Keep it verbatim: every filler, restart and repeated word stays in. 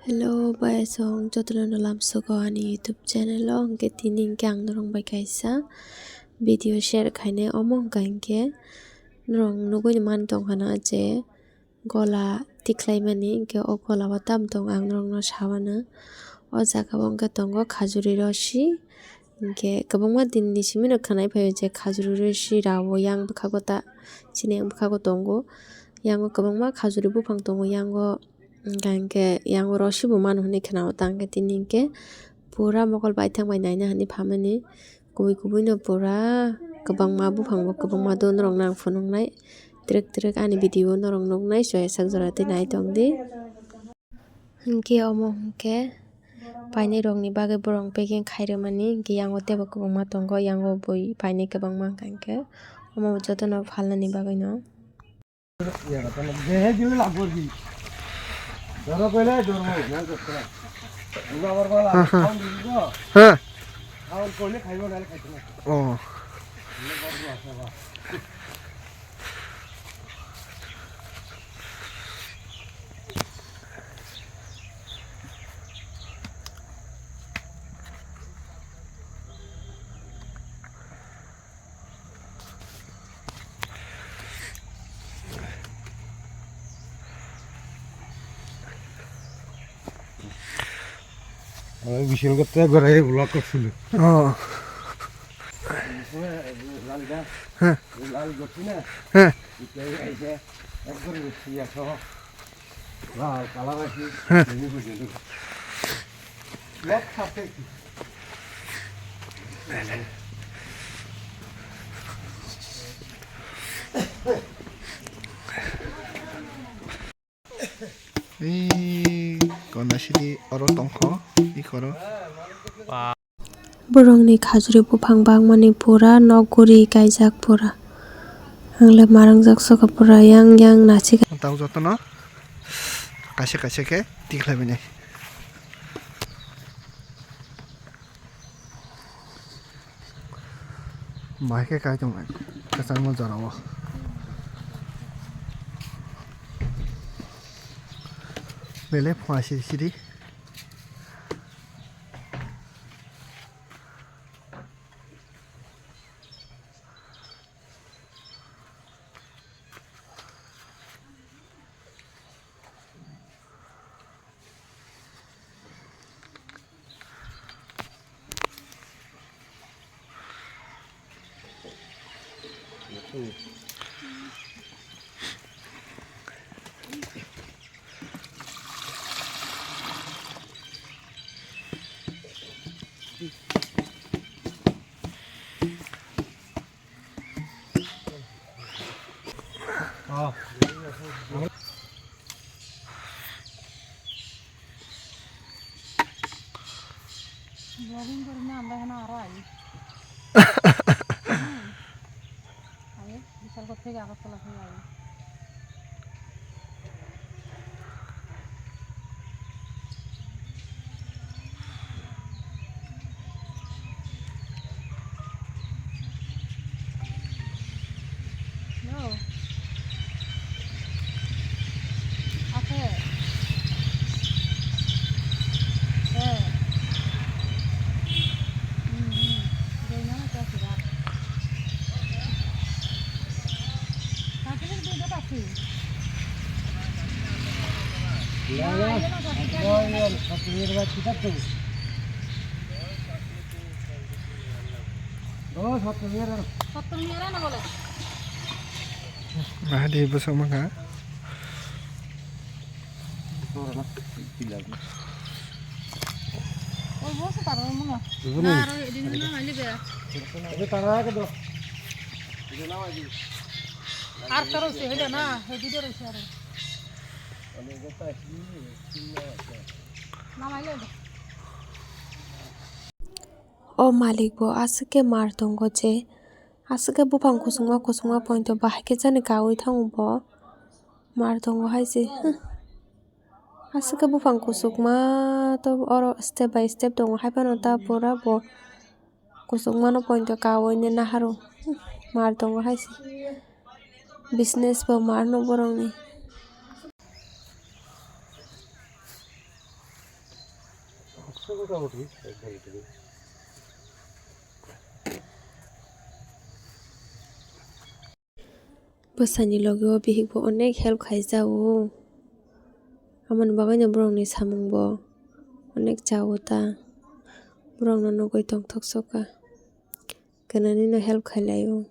Hello, bai song jotono no lamsogo ani YouTube channel o, hwnkhe tini hwnkhe ang norok bai kaisa video share khainai, omo hwnkha hwnkhe norok nugui man tongkhana je gola tikhlaimani, hwnkhe o gola o tamo tong ang norokno sawano. O jaga o hwnkhe tongo khajuri rosi, hwnkhe kwbangma din ni simi no khwnai phaio je khajuri rosi rao yang bwkhago ta chini yang bwkhago tongo, yango kwbangma khajuri buphang tongo yango. Hwnkha hwnkhe yang oro sibo mano hinwi khwnao, tang khe tini hwnkhe pura mokol baithang bai naina hinwi phamani kubui kubui no pura kwbangma buphang bo kwbangma do norok nang phunuknai twrwk twrwk ani video o norok nuknai soya sak jora tei nai tong di. Hwnkhe omo hwnkhe painai rok ni bagwi borok packing khai rwmani hwnkhe yango teibo kwbangma tongo, yango bui painai kwbangma hwnkha hwnkhe omo jotono phalnani bagwi no. Bisil gotte gorai vlog korchhulu. Oh. Lal ga. Heh. Lal gotti na. Heh. Ikai aise. Ekbar bisil ya so. Lal color aise. Heh. Ini bujulu. Left side. Ee, kona sidi oro tongkho, ikhoro. Borokni khajuri buphang bangmani pura nok guri kaijak pura. Ang le marangjak sokha pura yang yang nachi. Tao jotono kaisa kaisa khe tikhlai bini. Bahai khe kai tongmani kwchangma jorao. Belai phua siri siri. Vlogging kori na, amra hana aro ai. Ai, Bishalgarh theke Agartala theke ai. No. Ake. Eh. Hmm, hmm. Dei nama kya sira. Sakit itu dah pasti. Ya, ya. Oh, ya, sakit itu dah kita tuh. Oh, sakit itu. Sakit itu dah boleh. Nah, di besok mah. O malik bo aswk khe mar tongo je, aswk khe buphang kusukma kusukma pointo bahai khe jani kaui thango bo. Mar tongo hai se, huh. Aswk khe buphang kusukma to oro step by step tongo, hai phano ta pura bo kusukmano pointo kaui nai naharo, huh. Mar tongo hai se, business bo mar no borokni. Bwsani logi o bihik bo onek help khaijao. Aboni bagwi no borok ni samung bo onek chao ta. Borok no nugwi tongthok soka. Gwnani no help khailai o.